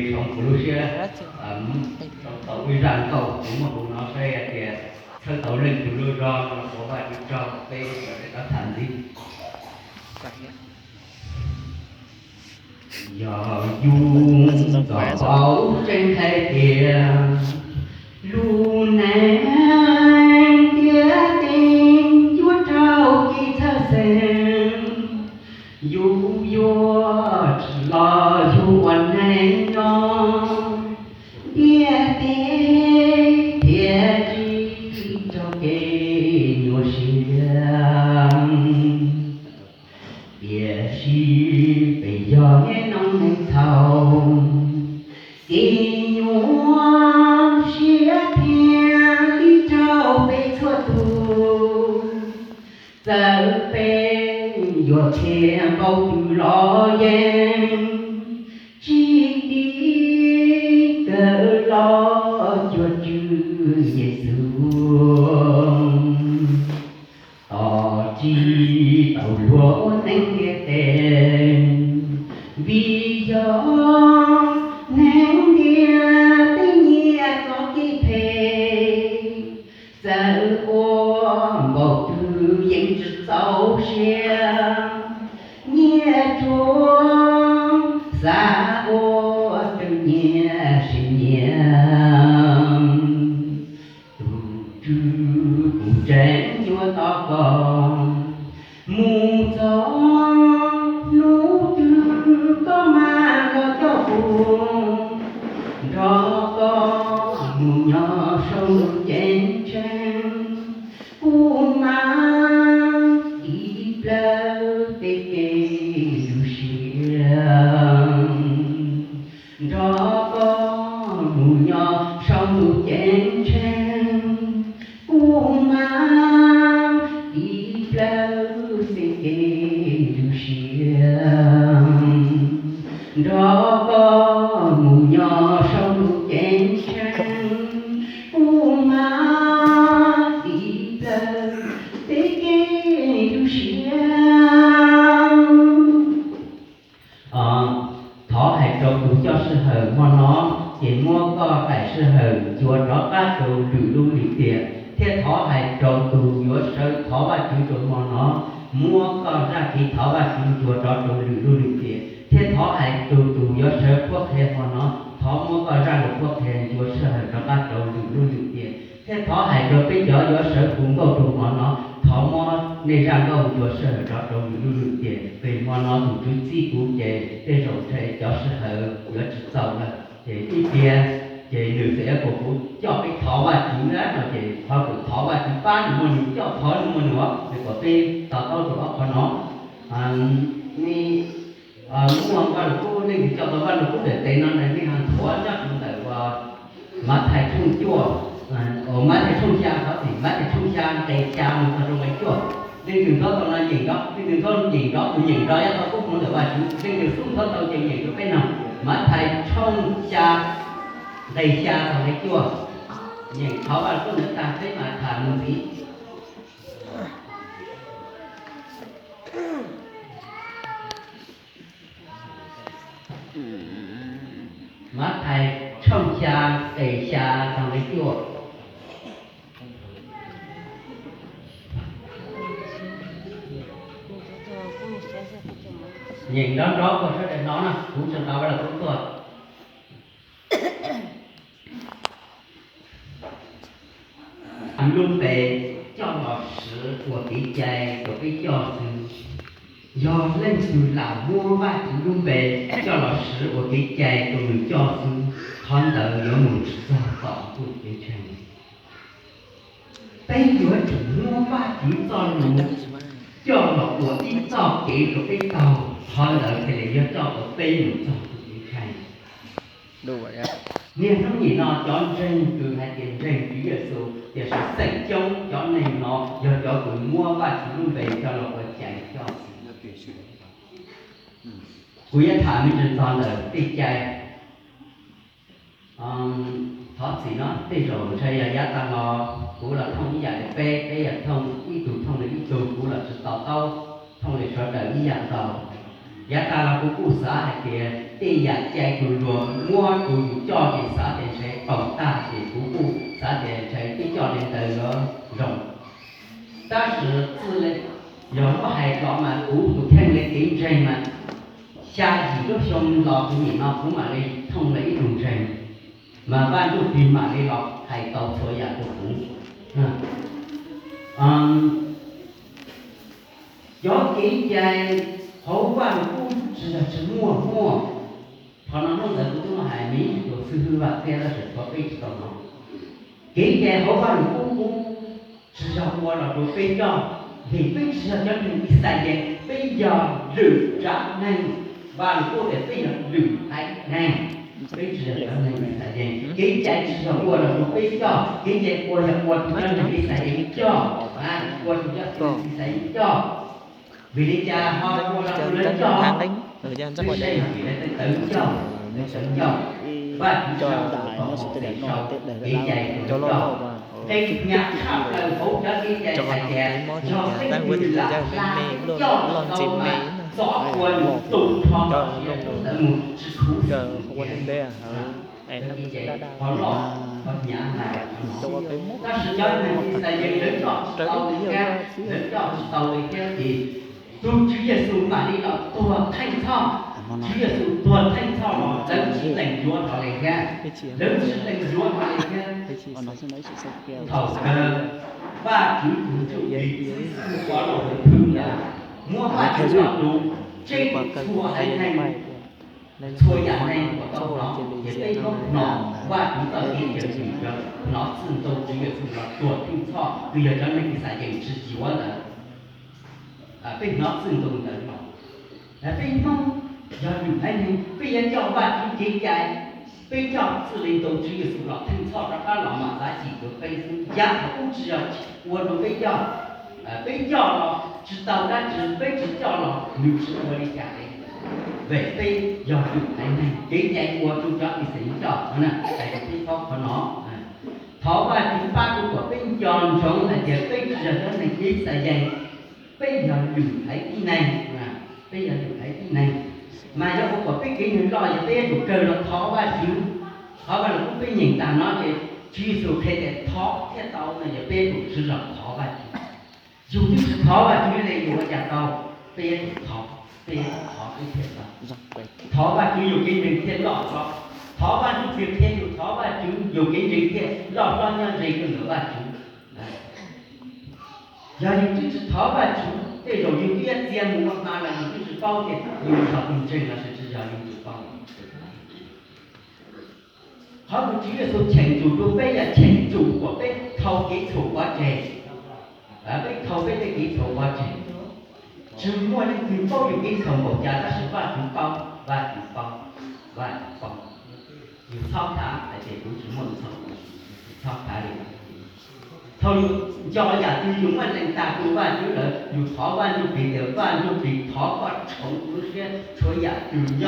Tsoom kuv lub siab, tau ib zaj nkauj kuv muab hu no saib hais tias txhawb tau leej twg lub zog los ua Vajtswv tsaug, peb sawv daws tham ntxiv. Yog yus txoj hauv tseeb hais tias lub neej ntiaj teb yuav raug kev txhawj xeeb, yus yuav tsis los yus ua neej nyob, ntiaj teb thiaj tsis raug kev nyuaj siab. Tiam sis peb yog niaj hnub neej txhaum, kev nyuaj siab thiaj li raug peb txhua tus. Txawm peb yuav qhia npaum twg los yeej tsis dim kawm los cuag Tswv Yexus. Tos tsis tau luag ua neej ntiaj teb, vim yog neeg ntiaj teb nyiam txoj kev phem. Txawm ua npaum twg yeej tsis txaus siab, nyiam tsuas xav ua raws nyiam siab nyiam. Tus Tswv, kuv tseem yuav tos koj mus txog hnub twg koj mam los coj kuv, nrog koj mus nyob saum ntuj ceeb tsheej, kuv mam dim plaws tej kev lwj siab. Nrog koj mus nyob saum ntuj ceeb tsheej, kuv mam dim plaws tej kev lwj siab. Nrog koj mus nyob saum ntuj ceeb tsheej, kuv mam dim plaws tej kev lwj siab. Thov hais rau tus coj sij hawm hmo no, ces muab koj daim sij hawm ncua rov qab rau lwm lub lim tiam, thiab thov hais rau tus yuav sawv thov Vajtswv rau hmo no, muab koj zaj kev thov Vajtswv ncua rov rau lwm lub lim tiam, thiab thov hais rau tus yuav sawv qhuab qhia hmo no, thov muab koj zaj lus qhuab qhia ncua sij hawm rov qab rau lwm lub lim tiam, thiab thov hais rau peb cov yuav sawv hu nkauj rau hmo no, thov muab nej zaj nkauj ncua sij hawm rov rau lwm lub lim tiam, vim hmo no tus Tswv txib kuv ces tej zaum ntshe cov sij hawm yuav tsis txaus lawm. Ces ib pliag ces nws txawm yuav kom kuv coj peb thov Vajtswv na no ces thov kom thov Vajtswv pab nws muaj nws, coj thov nws muaj nws, nws kom peb to taub rau ob qhov no. Nej muaj Vaj Lug Kub, leej twg coj tau Vaj Lug Kub ntiaj teb no nej ho nthuav nyob rau ntawm Mathais tshooj cuaj, Mathais tshooj xya, thov txim, Mathais tshooj xya nqe xya mus txog rau nqe cuaj. Leej twg nthuav tau no nyeem nrov, leej twg nthuav nyeem nrov, tus nyeem nrov yuav tau koob hmoov ntawm Vajtswv. Leej twg xub nthuav tau ces nyeem rau peb no. Mathais tshooj xya nqe xya txog nqe cuaj. Nyeem thov Vaj Lug Kub ntawd tag peb mam tham mus ntxiv. Mathais tshooj xya nqe xya txog nqe cuaj. Nyeem nrov nrov kom sawv daws hnov na, kuv tsis tau Vaj Lug Kub tuaj. Lub npe coj los siv ua kev cai rau peb coj xwb. Yog leej twg lam muab Vajtswv lub npe coj los siv ua kev cai rau nws coj xwb, qhov ntawd yuav mus tsis txog tom ntuj ceeb tsheej. Peb yuav tsum muab Vajtswv txoj lus coj los ua ib txoj kev rau peb taug, qhov ntawd thiaj li yuav coj tau peb mus txog ntuj ceeb tsheej. Niaj hnub nim no cov ntseeg kws hais tias ntseeg Tswv Yexus, tiam sis xeem coob cov neeg no yog cov kws muab Vajtswv lub npe coj los ua cai coj xwb. Kuv yuav tham me ntsis txog ntawm tej cai. Thov txim no, tej zaum ntshe yog yav tag los kuv los thooj ib yam li peb, peb yog thooj ib tug thooj li ib tug, kuv los tsis to taub thooj li sawv daws ib yam nkaus. Yav tas los kuv kuj xav hais tias tej yam cai tus hluas muab tus yus coj ces xav tias ntshe tau tag ces kuv kuj xav tias ntshe peb coj li ntawd yuav zoo. Tab sis txij li yog muab hais los mas kuv tus kheej li kev ntseeg mas xya yim lub xyoo los kuv nim no kuv mam li thooj lawm ib tug ntseeg, mas Vaj Ntsujplig mam li los hais tau txhua yam rau kuv. Cov kev cai hauv Vaj Lug Kub tsis yog tsis muaj, muaj. Qhov no hnub ntawd kuv twb muaj hais me ib tug xib hwb Vaj Txiab tab sis tshuav peb tsis tau hnov. Kev cai hauv Vaj Lug Kub kuv tsis yog ua los rau peb coj, vim peb tsis yog cov neeg Yixalayees, peb yog lwm tsav neeg. Vaj Lug Kub tias peb yog lwm haiv neeg, peb tsis yog cov neeg Yixalayees. Kev cai tsis yog ua los rau peb coj, kev cai ua yog ua rau cov neeg Yixalayees coj, ua rau cov neeg Yixalayees coj. Vim li cas ho ua los rau lawv coj? Twb saib yog vim lawv tawv ncauj, lawv tawv ncauj. Vaj Tswv tau mus txhais sau kev cai rau lawv coj. Qee nyab tshaj plaws hauv cov kev cai hais tias yog leej twg lam hla coj tau mas txov ua nws tus rho ntawd mus tsis khuv xim tias qhov loj qhov hnyav hais. Tab sis cov neeg Yixalayees lawv coj tsis tau li thiab, lawv coj tsis tau li thiab ces tus Tswv Yexus mam li los tuag theej txhoj. Tswv Yexus tuag theej txhoj los lawv tsis lees yuav rov li thiab, lawv tsis lees yuav rov li thiab. Thaum kawg Vaj Tswv tus ntsuj plig xib hwb Pov Lauj Hwm Phwm ntawd muab Vaj Tswv txoj lus tseeb txhua haiv neeg, txhua yam neeg uas tau hnov, ces peb hnub no Vaj Tswv txoj kev cawm dim hnov txij ntoo Tswv Yexus los tuag theej txhoj, twb yog cov neeg Yixalayees tsis yuav ntawd. Peb hnov txij ntoo ntawd no, peb Hmoob yog lwm haiv neeg, peb yuav coj Vaj Tswv kev cai, peb coj txij li ntoo Tswv Yexus los theej txhoj rov qab los mam xav cim tuav peb xwb. Yav thaum ub tsis yog ua rau peb coj, peb coj los tsis tau dab tsi, peb tsis coj los nws tsis ua li cas li. Vim peb yog lwm haiv neeg, kev cai ua rau cov Yixalayees coj no na, hais rau peb paub qhov no. Thov Vaj Tswv pab rau kom peb nco ntsoov hais tias peb tsis yog cov neeg Yixalayees, peb yog lwm haiv tib neeg, peb yog lwm haiv tib neeg. Mas yog ua kom peb kev neeg loj yog peb yuav tsum kawg los thov Vaj Tswv. Thov Vaj Lug Kub peb nyeem tag no ces Tswv Yexus qhia tias thov thiaj tau no, yog peb yuav tsum siv zog thov Vaj Tswv. Yus twb tsis thov Vaj Tswv li yus ua cas tau? Peb yuav tsum thov, peb yuav tsum thov peb thiaj tau. Thov Vaj Tswv yus kev ntseeg thiaj loj hlob. Thov Vaj Ntsujplig qhia yus thov Vaj Tswv yus kev ntseeg thiaj loj hlob nyob ze kawg ntawm Vaj Tswv. Yog yus twb tsis thov Vaj Tswv, tej zaum yus twb yuav txia mus ua hma los yus twb tsis paub tias yus yog tus ntseeg los sis tsis yog, yus tsis paub. Qhov uas Tswv Yexus cheem tsum rau peb yog cheem tsum kom peb dhau kev txhaum pov tseg, peb dhau peb tej kev txhaum pov tseg. Tsis muaj leej twg paub yus kev txhaum npaum cas tab sis Vaj Tswv paub, Vaj Tswv paub, Vaj Tswv paub. Yus txhob khav hais tias kuv tsis muaj txhaum, txhob khav li. Thaum yus nco yam twg yus muaj lees tag rau Vaj Tswv lawm, yus thov Vaj Ntsujplig tias Vaj Ntsujplig thov koj tshoov kuv lub siab, tshuav yam twg nyob